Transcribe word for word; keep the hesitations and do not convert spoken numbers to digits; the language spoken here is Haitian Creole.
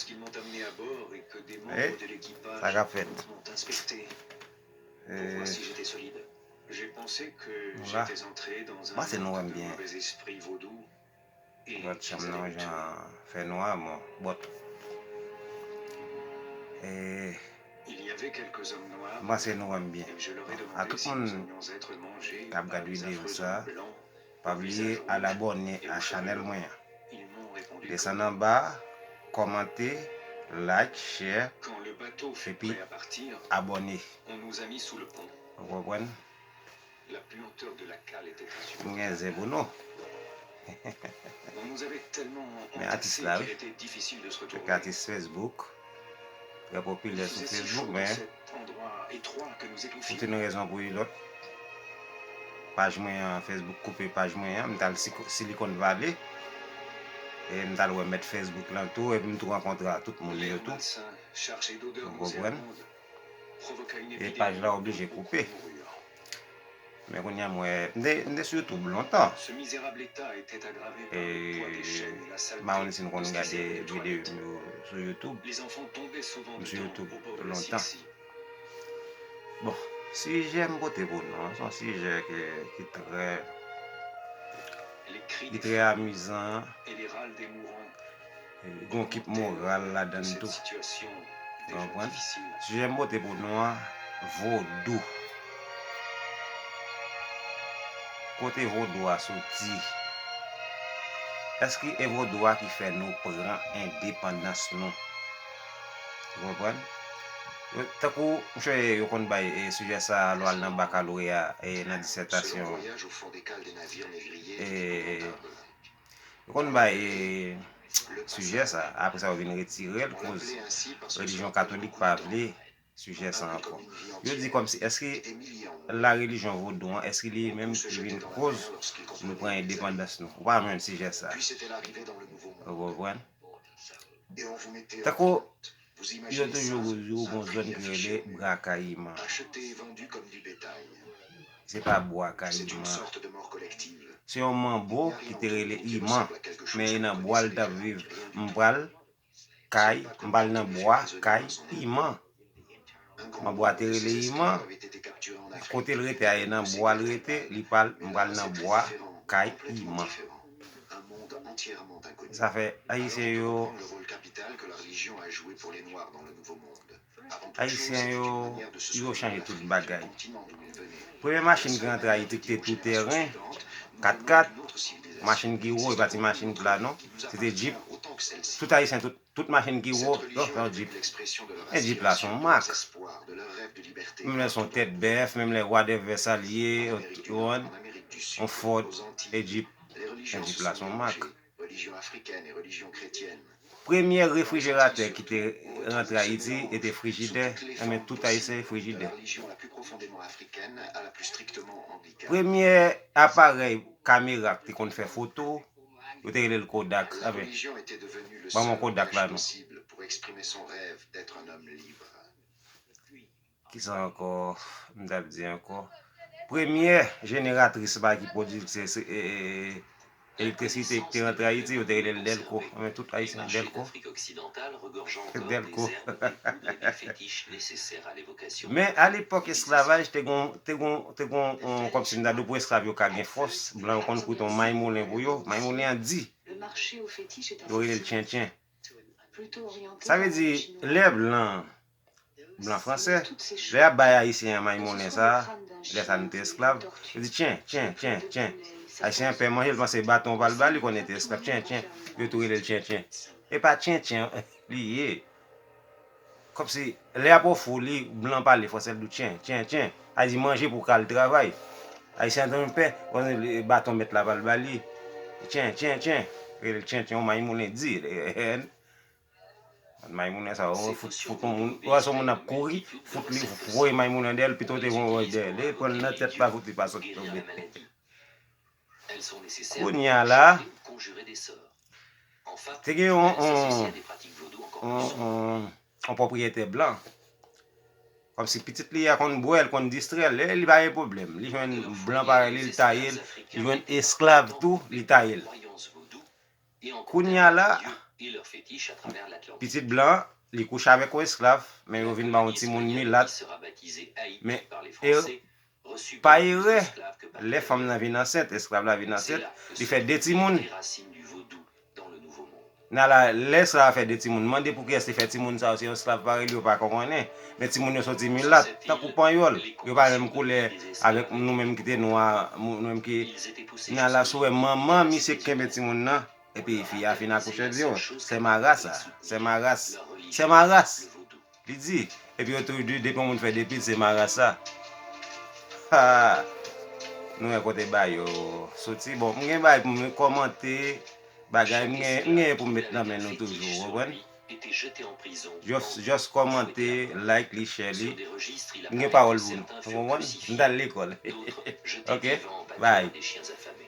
Lorsqu'ils m'ont amené à bord et que des membres de l'équipage m'ont inspecté pour voir si j'étais solide, j'ai pensé que j'étais entré dans un monde de mauvais esprits vaudous et très habitués. Fè nwa, bon, bòt. Il y avait quelques hommes noirs, et je leur ai demandé si nous allions être mangés par les affreux hommes blancs. Pa bliye al abòne a chanèl mwen an. Desann anba, kòmante, like, share, epi abòne. Ou konprann? M gen zen pou nou. Men atis la, wi. Kèk atis Facebook. Trè popilè sou Facebook, men pou youn rezon pou youn lòt, paj mwen an, Facebook koupe paj mwen an, m t al Silicon Valley, e m t al wè mèt Facebook lan tou, epi m tou rankontre ak tout moun yo tou. Ou konprann? E paj la oblije koupe. Men kounye a m wè, m te, m te sou YouTube lontan. E m pa konn si n konn gade videyo m yo sou YouTube. M sou YouTube lontan. Bon, sijè m pote pou nou an, se yon sijè ki, ki trè, ki trè amizan. Gen yon kip moral ladan l tou. Ou konprann? Sijè m pote pou nou an, vodou. Kote vodou a soti? Èske e vodou a ki fè nou pran endepandans nou? Ou konprann? Tankou, m sonje yo konn bay, e, sijè sa a lè w al nan bakaloreya, e, nan disètasyon. E, Yo konn bay, e, sijè sa, apre sa yo vin retire l koz relijyon katolik pa vle sijè sa ankò. Yo di kòmsi, èske la relijyon vodou an, èske li menm ki vin koz nou pran endepandans nou? Ou pa jwenn sijè sa. Ou konprann? Tankou yo toujou di w gon zòn ki rele Bwa Kayiman. Se pa Bwa Kayiman. Se yon manbo ki te rele Iman, men e nan bwa l t ap viv. M pral kay, m pral nan bwa kay Iman. Manbo a te rele Iman. Kote l rete a, e nan bwa l rete, li pral, m pral nan bwa kay Iman. Sa fè Ayisyen yo, Ayisyen yo, yo chanje tout bagay. Premye machin ki rantre Ayiti ki te tou tèren, kat kat, machin ki wo, e pa ti machin pla non, se te djip. Tout Ayisyen, tout, tout machin ki wo, yo, se yon djip. E djip la se yon mak. Menm lè se yon tèt bèf, menm lè whatever sa l ye, yon, yon Ford, e djip. E djip la se yon mak. Premyè refrijeratè ki te rantre Ayiti e te frijidè. Enben, tout Ayisyen frijidè. Premyè aparèy kamera ki te konn fè foto, yo te rele l Kodak. Enben, ban m yon Kodak la non. Kisa ankò m t ap di ankò? Premyè jeneratris ba ki pwodui, se, se, e, e, elektrisite ki te rantre Ayiti, yo te rele l Dèlko. Men tout Ayisyen Dèlko. Se Dèlko. Men alepòk esklavaj, te gon, te gon, te gon, on, kòmsi m ta di w pou esklav yo ka gen fòs, blan yo konn koute on may moulen pou yo. May moulen an di. Yo rele l tchentchen. Sa vle di, lè blan, blan franse, lè y ap bay Ayisyen an may moulen sa a, lè sa a nou te esklav, yo di, tchen, tchen, tchen, tchen. Ayisyen an pè manje, l panse baton pral ba li, konnen te esklav, tchen, tchen. Yo tou rele l tchen, tchen. E pa tchen, tchen li ye. Kòmsi, lè y ap ofri w li, blan pale franse, l di w tchen, tchen, tchen. Sa vle di manje pou w ka al travay. Ayisyen an tande pè, konnen baton mèt la pral ba li. Tchen, tchen, tchen. Rele l tchen, tchen, yon may moulen di. May moulen sa, ou fout, fout yon moun, ou wè se yon moun ap kouri, fout li, voye may moulen dèyè l, pito w te voye yon wòch dèyè l, e pran l nan tèt la, fout li pa sot tonbe. Kounye a la, te gen yon, yon, yon, yon, yon pwopriyetè blan. Kòmsi pitit li a konn bwè, l konn distrè l, e li pa gen pwoblèm. Li jwenn blan parèy li, li taye l, li jwenn esklav tou, li taye l. Kounye a la, et leurs fétiches à travers l'Atlantique. Pitit blan, li kouche avèk yon esklav, men yo vin ba yon timoun milat. Men e- pa erè, lè fanm nan vin ansent, esklav la vin ansent, li fè de timoun. Nala, lè esklav la fè de timoun, mande pou kiyès li fè timoun sa yo, se yon esklav parèy li yo pa konprann. Men timoun yo soti milat, tankou panyòl. Yo pa menm koulè avèk nou menm ki te nwa, nou menm ki. Nala, si w wè manman misye kenbe timoun nan, epi fi a fin akouche, di yo, se maras sa, se maras, se maras. Li di, epi yo tou di, depi yon moun fè de pitit, se maras sa. Ha! Nou wè kote bagay yo soti. Bon, m gen bagay pou m kòmante, bagay m gen, m gen pou m met nan men nou toujou, ou konprann? Just, just kòmante, like li, share li. M gen pawòl pou nou, ou konprann? M t al lekòl. Ok? Bye.